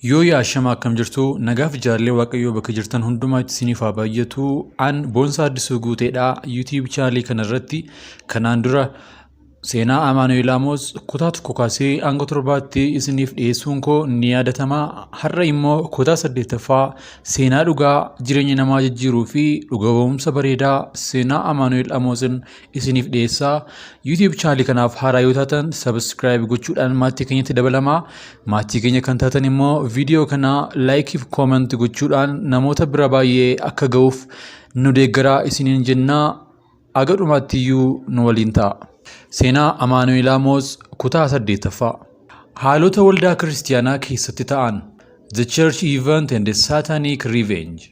Yoo yaashama, akkam jirtu? Nagaaf jaalallee Waaqayyoo bakka jirtan hundumaatti isiniif haa baay'atu. An Boonsaa Addisuu Guuteedha. YouTube channelii kanarratti kanaan dura seenaa Amaanu'el Amoos kutaa 1 kaasee hanga 7tti isiniif dhiyeessuun koo ni yaadatama. Har'a immoo kutaa 8ffaa seenaa dhugaa jireenya namaa jijjiiruu fi dhuga ba'umsa bareedaa seenaa Amaanu'el Amoosin isiniif dhiyeessaa. YouTube channelii kanaaf haaraa yoo taatan subscribe gochuudhaan maatii keenyatti dabalamaa. Maatii keenya kan taatan immoo viidiyoo kana like fi comment gochuudhaan namoota bira baay'ee akka ga'uuf nu deeggaraa isiniin jennaa. Aga dhumaatti iyyuu nu waliin ta'a. Seenaa Amaanu'el Amoos kutaa 8ffaa. Haalota waldaa kiristiyaanaa keessatti ta'an. The Church Event and the Satanic Revenge.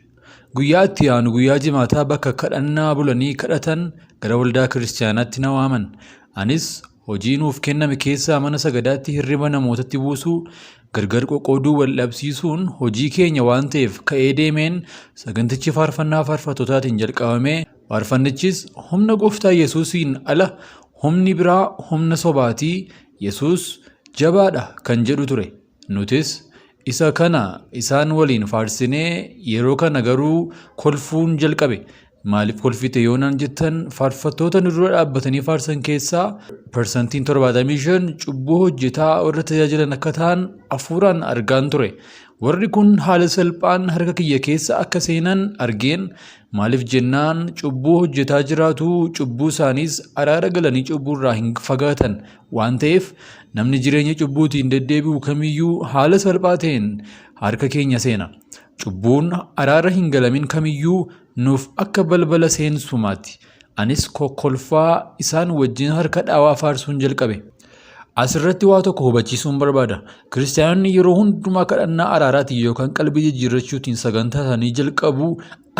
Guyyaa itti aanu guyyaa Jimaataa bakka kadhannaa bulanii kadhatan gara waldaa kiristiyaanaatti na waaman. Anis hojii nuuf kenname keessaa mana sagadaatti hirriba namootatti buusuu, gargar qoqqooduu, wal dhabsiisuun hojii keenya waan ta'eef ka'ee deemeen sagantichi faarfannaa faarfattootaatiin jalqabamee, faarfannichis humna Gooftaa Yesuusiin ala humni biraa humna sobaatii, Yesuus jabaadha kan jedhu ture. Nutis isa kana isaan waliin faarsinee, yeroo kana garuu kolfuun jalqabe. Maaliif kolfite yoo naan jettan, faarfattoota nu dura dhaabbatanii faarsan keessaa 75% cubbuu hojjetaa warra tajaajilan akka ta'an hafuuraan argaan ture. Warri kun haala salphaan harka kiyya keessa akka seenan argeen. Maaliif jennaan, cubbuu hojjetaa jiraatu, cubbuu isaaniis araara galanii cubbuu irraa hin fagaatan waan ta'eef, namni jireenya cubbuutiin deddeebi'u kamiyyuu haala salphaa ta'een harka keenya seena. Cubbuun araara hin galamin kamiyyuu nuuf akka balbala seensumaati. Anis kokkolfaa isaan wajjin harka dhaawaa faarsuun jalqabe. Asirratti waa tokko hubachiisuun barbaada. Kiristaanonni yeroo hundumaa kadhannaa araaraatiin yookaan qalbii jijjiirrachuutiin sagantaa isaanii jalqabuu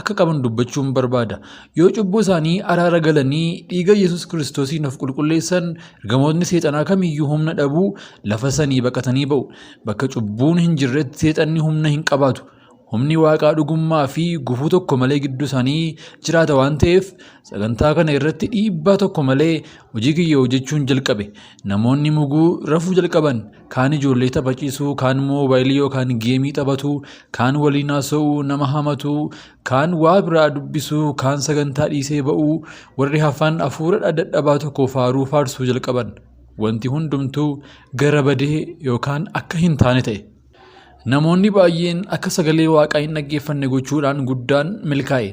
akka qaban dubbachuun barbaada. Yoo cubbuu isaanii araara galanii dhiiga Yesuus Kiristoosiin of qulqulleessan, ergamoonni seexanaa kamiyyuu humna dhabuu lafa sanii baqatanii ba'u. Bakka cubbuun hin jirretti seexanni humna hin qabaatu. Humni Waaqaa dhugummaa fi gufuu tokko malee gidduu isaanii jiraata waan ta'eef, sagantaa kana irratti dhiibbaa tokko malee hojii kiyya hojjechuun jalqabe. Namoonni muguu rafuu jalqaban. Kaan ijoollee taphachiisuu, kaan moobaayilii yookaan geemii taphatu, kaan waliin haasa'uu, nama hamatu, kaan waa biraa dubbisuu, kaan sagantaa dhiisee ba'uu, warri hafan hafuura dadhabaa tokko faaruu faarsuu jalqaban. Wanti hundumtuu gara badee yookaan akka hin taane ta'e. Namoonni baay'een akka sagalee Waaqaa hin dhaggeeffanne gochuudhaan guddaan milkaa'e.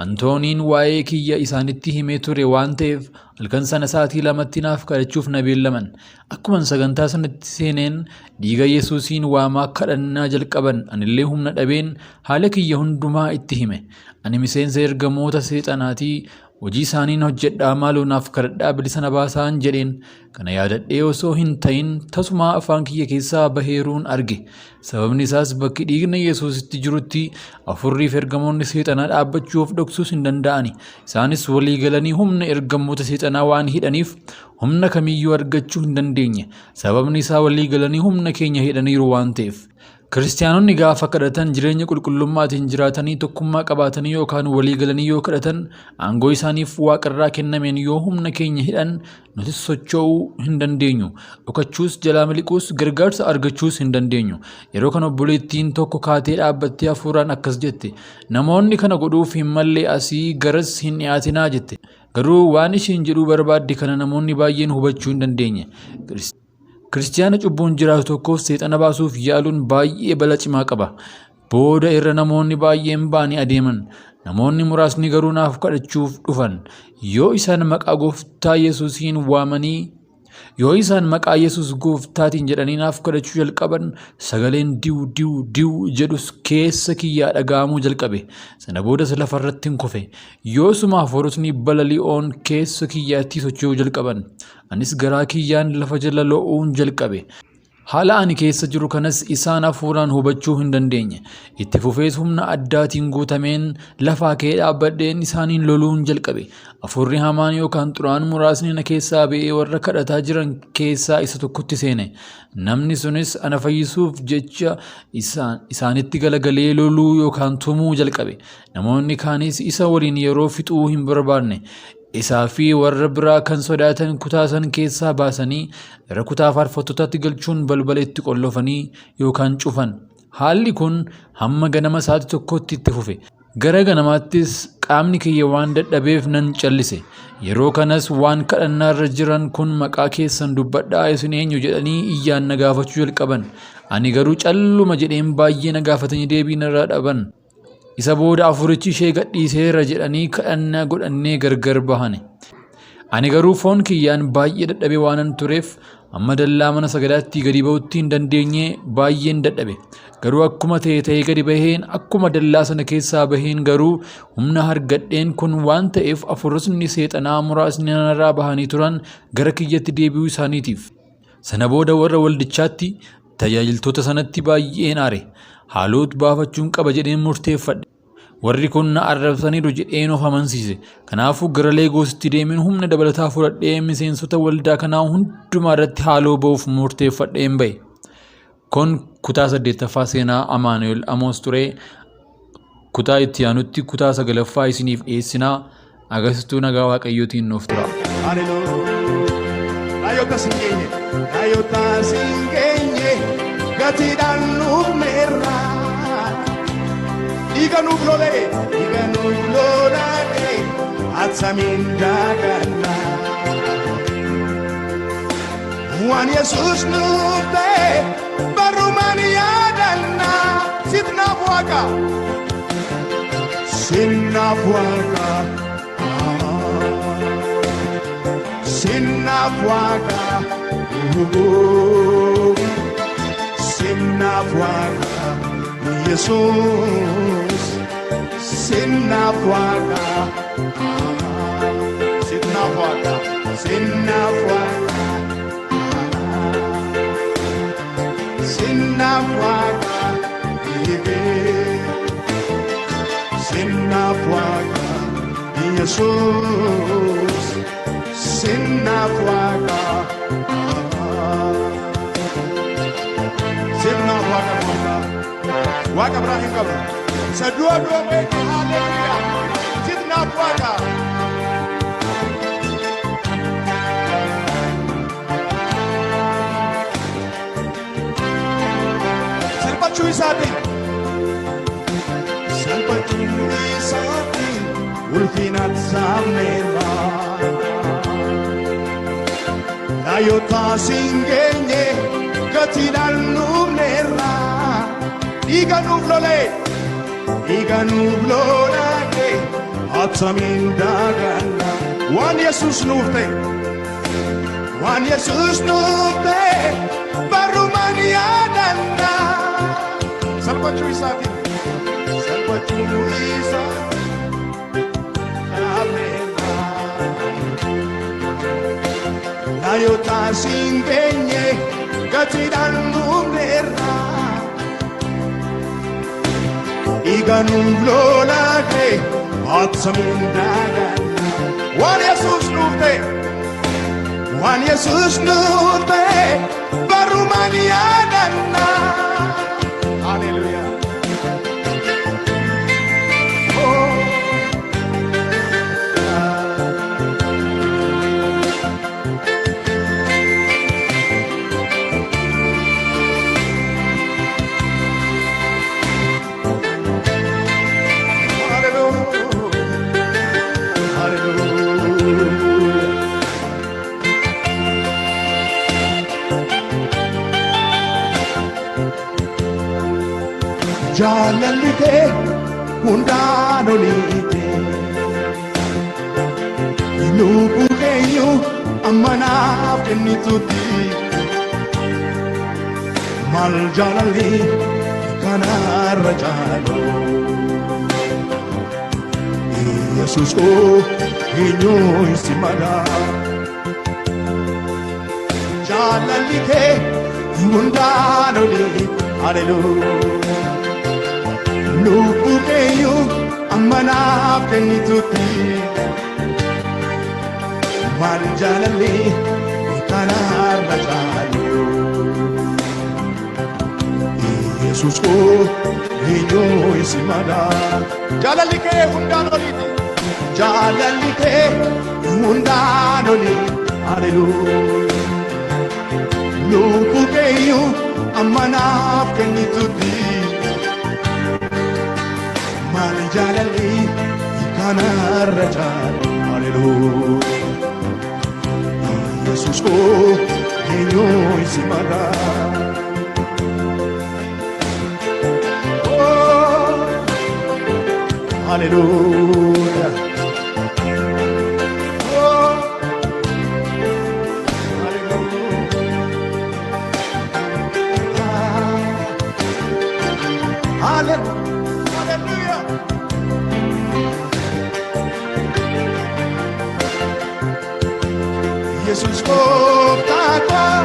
Antooniin waa'ee kiyya isaanitti himee ture waan ta'eef, halkan sana sa'aatii 2tti naaf kadhachuuf na beellaman. Akkuman sagantaa sanatti seeneen dhiiga Yesuusiin waamaa kadhannaa jalqaban. Anillee humna dhabeen haala kiyya hundumaa itti hime. Ani miseensa ergamoota seexanaatii, hojii isaaniin hojjedhaa, maaloo naaf kadhadhaa bilisa na baasaan jedheen. Kana yaadadhee osoo hin ta'in tasumaa afaan kiyya keessaa baheeruun arge. Sababni isaas bakki dhiigni Yesuusitti jirutti afurriif ergamoonni seexanaa dhaabbachuu of dhoksuus hin danda'ani. Isaanis walii galanii humna ergamoota seexanaa waan hidhaniif humna kamiyyuu argachuu hin dandeenye. Sababni isaa walii galanii humna keenya hidhaniiru waan ta'eef. Kiristiyaanonni gaafa kadhatan jireenya qulqullummaatiin jiraatanii, tokkummaa qabaatanii yookaan walii galanii yoo kadhatan, aangoo isaaniif waaqarraa kennameen yoo humna keenya hidhan, nutis socho'uu hin dandeenyu. Dhokachuus, jalaa miliquus, gargaarsa argachuus hin dandeenyu. Yeroo kana obboleettiin tokko kaatee dhaabbattee hafuuraan akkas jette: "Namoonni kana godhuuf hin malle, asii garas hin dhiyaatinaa," jette. Garuu waan isheen jedhuu barbaadde kana namoonni baay'een hubachuu hin dandeenye. Kiristiyaana cubbuun jiraatu tokkoof seexana baasuuf yaaluun baay'ee bala cimaa qaba. Booda irra namoonni baay'een ba'anii adeeman. Namoonni muraasni garuu naaf kadhachuuf dhufan. Yoo isaan maqaa Gooftaa Yesuusiin waamanii, yoo isaan maqaa Yesuus Gooftaatiin jedhanii naaf kadhachuu jalqaban, sagaleen diw diw diw jedhus keessa kiyyaa dhaga'amuu jalqabe. Sana boodas lafarratti hin kufe. Yoosuma hafuurotni balali'oon keessa kiyyaatti socho'uu jalqaban. Anis garaa kiyyaan lafa jala lo'uun jalqabe. Haala ani keessa jiru kanas isaan hafuuraan hubachuu hin dandeenye. Itti fufees humna addaatiin guutameen lafaa ka'ee dhaabbadheen isaaniin loluun jalqabe. Hafuurri hamaan yookaan xuraa'aan muraasni na keessaa ba'ee warra kadhataa jiran keessaa isa tokkotti seene. Namni sunis ana fayyisuuf jecha isaanitti galagalee loluu yookaan tumuu jalqabe. Namoonni kaanis isa waliin yeroo fixuu hin barbaanne. Isaa fi warra biraa kan sodaatan kutaa san keessaa baasanii gara kutaa faarfattootaatti galchuun balbala itti qollofanii yookaan cufan. Haalli kun hamma ganama sa'aatii 1tti itti fufe. Gara ganamaattis qaamni kiyya waan dadhabeef nan callise. Yeroo kanas waan kadhannaarra jiran kun maqaa keessan dubbadhaa isin eenyu jedhanii iyyaan na gaafachuu jalqaban. Ani garuu calluma jedheen baay'ee na gaafatanii deebii narraa dhaban. Isa booda afurichi ishee gadhiiseera jedhanii kadhannaa godhannee gargar bahane. Ani garuu foon kiyyaan baay'ee dadhabee waanan tureef amma dallaa mana sagadaatti gadi ba'utti hin dandeenye baay'een dadhabe. Garuu akkuma ta'e ta'ee gadi baheen akkuma dallaa sana keessaa baheen garuu humna argadheen kun waan ta'eef afurotni seexanaa muraasni narraa bahanii turan gara kiyyatti deebi'uu isaaniitiif. Sana booda warra waldichaatti tajaajiltoota sanatti baay'een aare. Haaloo baafachuun qaba jedheen murteeffadhe. Warri kun na arrabsaniiru jedheen of amansiise. Kanaafuu gara Leegoositti deemeen humna dabalataa fudhadhee miseensota waldaa kanaa hundumaa irratti haaloo ba'uuf murteeffadheen bahe. Kun kutaa 8ffaa seenaa Amaanu'el Amoos ture. Kutaa itti aanutti kutaa 9ffaa isiniif dhiyeessinaa. Agarsiistuu nagaa Waaqayyootiin nuuf tura. Raayota siin geenye, raayota siin geenye, gatiidhaan nuufneerra. Dhiiga nuuf lolee, dhiiga nuuf lolaadhe, attamiin daaganna. Waan Yesuus nuuf ta'e, barumaan yaadanna. Sitnaaf Waaqa, sitnaaf Waaqa, sitnaaf Waaqa, sitnaaf Waaqa. Yesuus sitnaaf Waaqa, sitnaaf Waaqa, sitnaaf Waaqa, sitnaaf Waaqa, sitnaaf Waaqa, Yesuus sitnaaf Waaqa, sitnaaf Waaqa Gooftaa. Waaqa biraa hin qabnu. Isa du'a du'a beeku, haalleluuyaa. Sitnaaf Waaqa. Salphachuu isaatiin. Salphachuu isaatiin ulfinaan saamneerra. Raayota siin geenye gatiidhaan nuufneerra. Dhiiga nuuf lolee, dhiiga nuuf lolaadhe, attamiin daaganna. Waan Yesuus nuuf ta'e, waan Yesuus nuuf ta'e, barumaan yaadanna. Salphachuu isaatiin, salphachuu isaatiin dhaabneerra. Raayota siin geenye gatiidhaan nuufneerra. Dhiiga nuuf lolaadhe, attamiin daaganna. Waan Yesuus nuuf ta'e, waan Yesuus nuuf ta'e, barumaan yaadanna. Haleluuyaa. Oh. Hallelujah. Hallelujah. Jaalalli kee hundaan oliite. Lubbuu keenyu amma naaf kennitutti. Maal jaalalli kanarra caalu? Yesuus koo eenyu si mala? Jaalalli kee hundaan olii. Haleluuyaa. Lubbuu keenyu amma naaf kennitutti. Maal jaalalli kanarra caalu? Yesuus koo eenyu si mala? Jaalalli kee hundaan oliiti. Jaalalli kee hundaan olii. Haleluuyaa. Lubbuu keenyu amma naaf kennitutti. Kanarra caala. Haleluuyaa. Yesuus koo eenyuun si madaala? Oh, haleluuyaa. Oh, haleluuyaa. Haleluuyaa. Yesuus gooftaa koo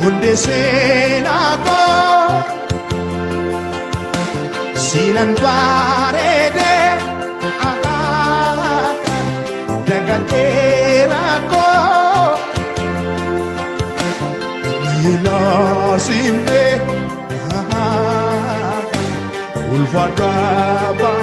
hundee seenaa koo siinan bareedee dagadheera koo miila simee ulfaata.